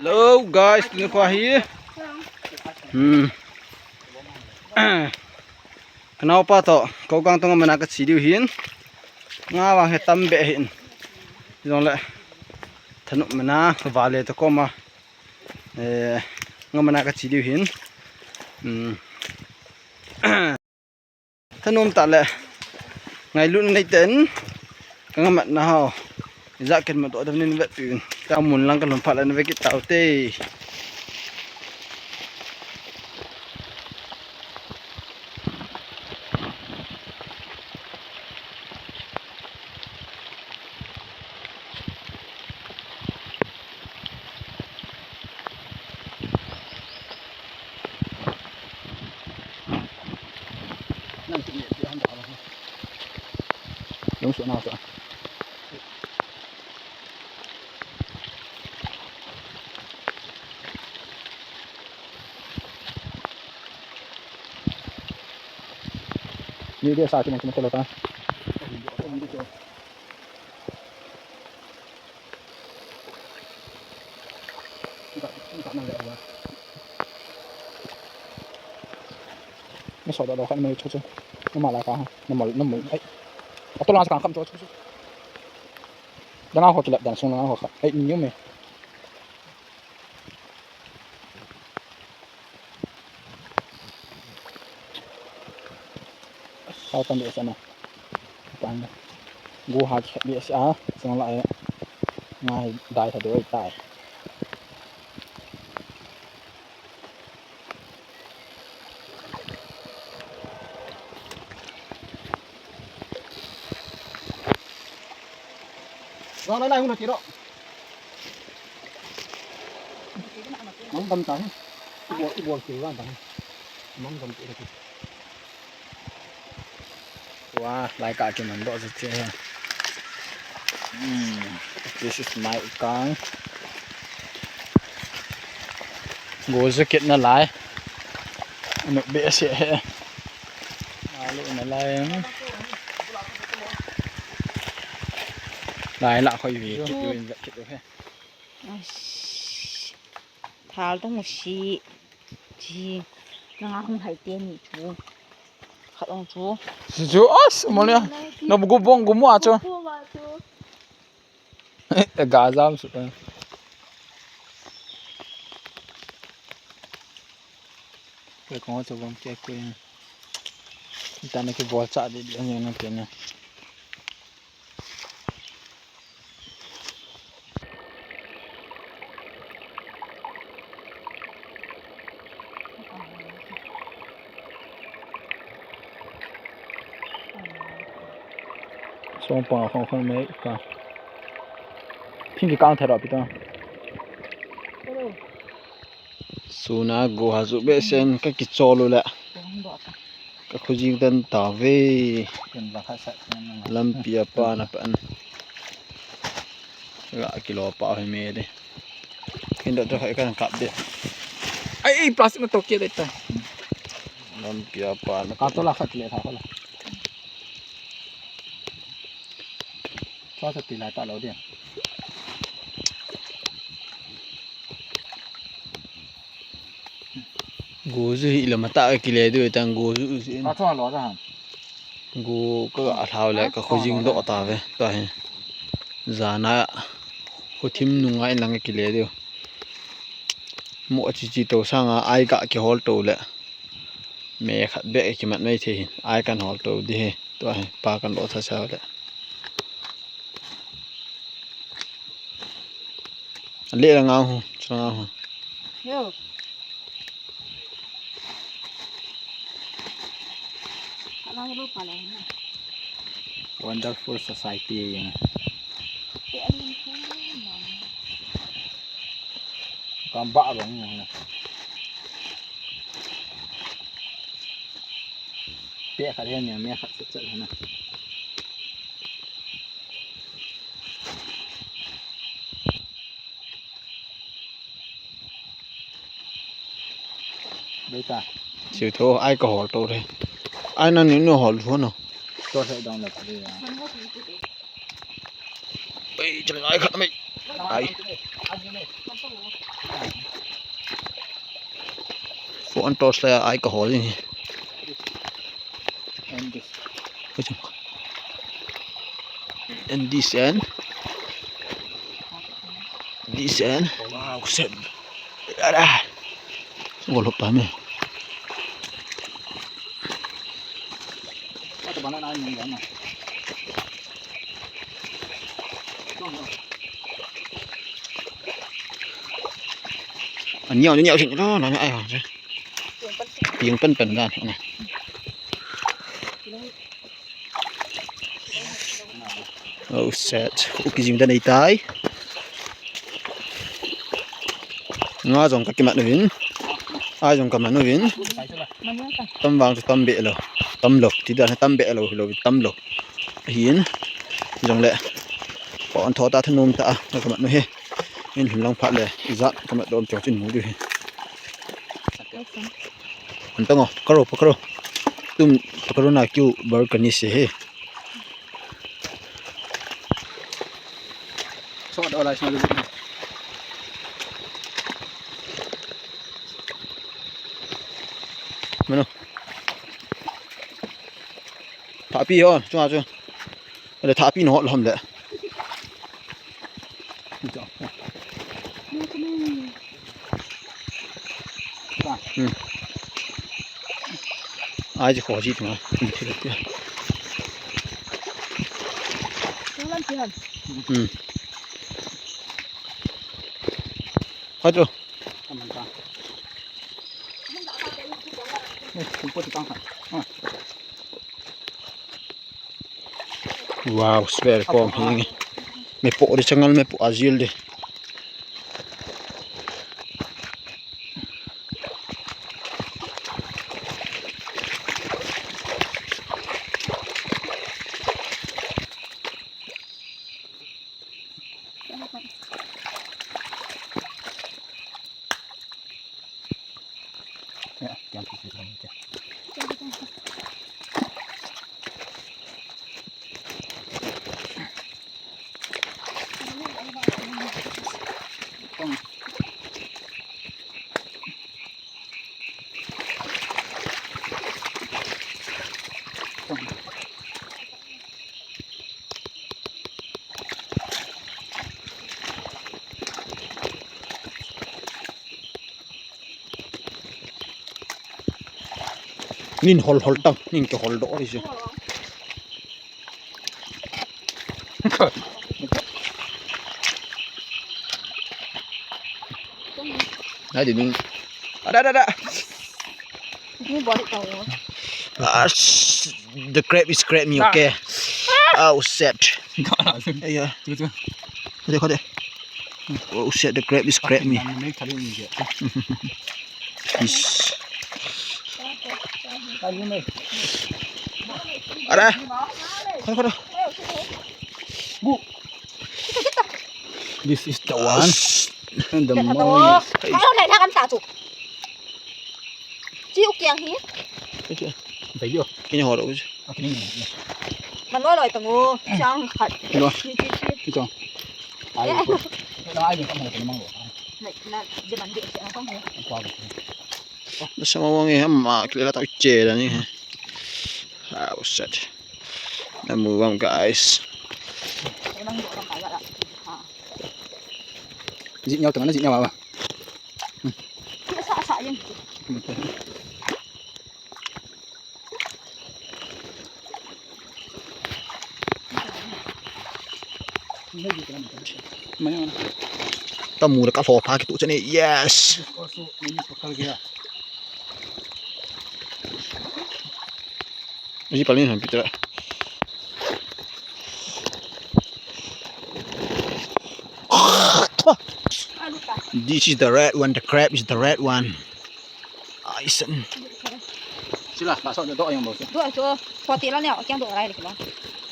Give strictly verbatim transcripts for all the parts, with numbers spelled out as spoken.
Hello guys, tuni kho hi. Hmm. Kanaopa toh, kou kang tong mana kache diu hin. Nga vang hi tam be hin. Jongle. Thanop mana, vale to koma. Eh, nga mana kache diu hin. Hmm. Thanom tah le ngailutna neitah in ka ngamatna ho ijat kin matdoh dam in vetpeh un. Ka mun lang ka lhun phat le na ve kit taute. Lungsuh na suh. Ni dia sa cuma cuma tolong ta. Ni so da da khan mai chu chu. Ni ma la ka ha. Ni mol ni mol. Ai. Atu la sa kan kam chu chu chu. Da na ho kila dan sung na ho kha. Ai ni me. Sao tan deh sana. Pan. Gu ha khe deh sa. Sang la. Ngai dai tha doi tai. Vang lai lai hung na ti ro. Mang dam ta hi. Ibol, ibol ti vang ta hi. Mang dam ti ro. Wah, lai ka kiman doh chu che. Hmm, this is my kang. Gu chu kit na lai. Anu be se he. Alu na lai. Lai la khoi vi kit u in kit u he. Thal tong si. Chi. Nanga hung hai te ni chu. Khat ong chu. Si chu as mo le. No gu bong gu mo a chu. Gu mo a chu. Ga jam su. Ke kong chu bom ke ku. Ta na ki bol cha di di na ke na. Song pa khong khong me ka. Thing ki kang thero pi ta. Suna gu ha ju behseh in ka kichol u le. Ka khojing dan tave. Lampi a pan a pan. Ga kilo pa hi me de. Kin da to khai kan kap de. Ai, ai, plastic na to kia de ta. Lampi a pan a pan. Ka to la khat le tha la. Sa sa ti la ta lo de. Gu chu hi lam a ta kile diu tan gu chu si. Ka chong lo da han. Gu ka ga lhau le ka khojing doh ta ve ta hi. Jana khothim nunga in lang kile diu. Mo chi chi to sanga ai ga kihol to le. Me khat be kimat mai thei hin. Ai kan hol to di hi. To hi pa kan lo tha sa le. Le la nga hu, cha nga hu. Yo. Wonderful society yang. Kam ba bang yang. Pe khat hen yang, me khat chat chat hen. Beta. Siu tho, ai ka hol to re. Ai na ni no hol tho no. To se dong la pare ya. Ei, chang ai khat mai. Ai. Pon torch la ai ka hol ni. And this. And this and this and wow, set. Ara. Ngol hop ta me. Aniao, aniao, aniao, aniao, aniao. Piang pan pan dan. Oh, set. Khu kijing dan ei tai. Nga jong ka kimat uvin. Ai jong ka man uvin. Tam vang chu tam be lo. Tam lo. Ti dan tam be lo, lo tam lo. Hin. Jong le. Pon tho ta thanom ta. Ka mat nu he. In hin long phat le. Ijat ka mat dom chong chin mu du he. An tang o, pakaro, pakaro. Tum, pakaro na kyu bar kani se he. So, da lai sma. Mano. Thapi ho, chunga chu. Le thapi no lom le. Hmm. Ai ji kho ji tu ma. Hmm. Hai tu. Wow, swer kom hi nge. Me po di changal me po ajil di. Nin hol hol tang, nin ke hol do ri se. Nai di ning. Ada, ada, ada. Ni balik kau. Ah, sh-, the crab is crab me, okay. Oh, set. Ayo. Kau deh, kau deh. Oh, set, the crab is crab me. Is. Ada. Kau deh, kau deh. This is the one. And the more. Ayo, dai, dai, kan ta tu. Chi u kiang hi. Bai yo. Kini ho ro. Kini. Man loi loi tang u. Chang khat. Lo. Chi, chi, chi. Chi chang. Ai. Na ai ni ka mo ka mang lo. Na, na, je man de se ang kong ho. Kwa. Na sama wang e ham ma kile la ta che da ni. Ah, set. Na mu wang, guys. Ji nyau tang na ji nyau ba. Sa sa yin. Kamu le ka lho pha kitu chane. Yes. Ji palin han pitra. This is the red one. The crab is the red one. Ai san. Sila, ka so do yang bo. Do so, poti la ne, kyang do rai le lo.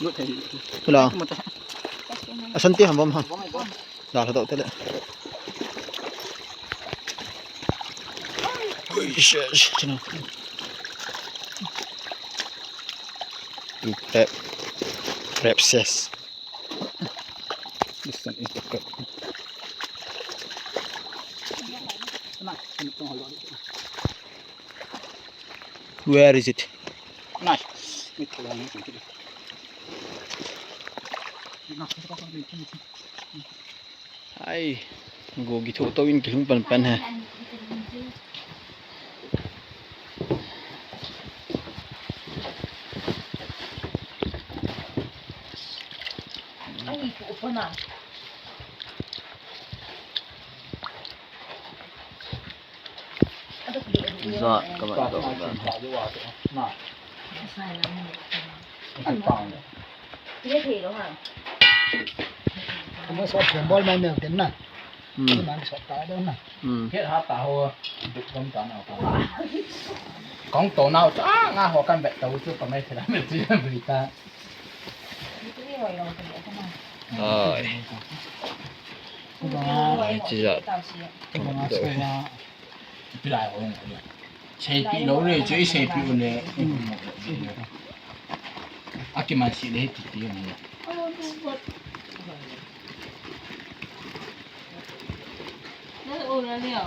Lut thei. Hello. Mo ta. Asan ti ham bom ham. Bom, bom. Da, da, da, da. Ui, sh-, sh-, sh-, no. Crab, crab says. This one is the crab. Come on, come on, come on. Where is it? Ai, go kitho to in kilhung pan pan he. Zat ka vat doh dan. Ama sa thum bol mai meu tin na. Hmm. Ama sa ta doh na. Hmm. Khet ha ta ho. Duk dam ta na ta. Kong to nau ta nga ho kan vet ta u chu ka mai thela me chi bri ta. Ai. Ai, chi zat. Pilai ho. Seipi lou le, chu i seipi u le. Akiman si le ti ti ni. Nang u na ni o.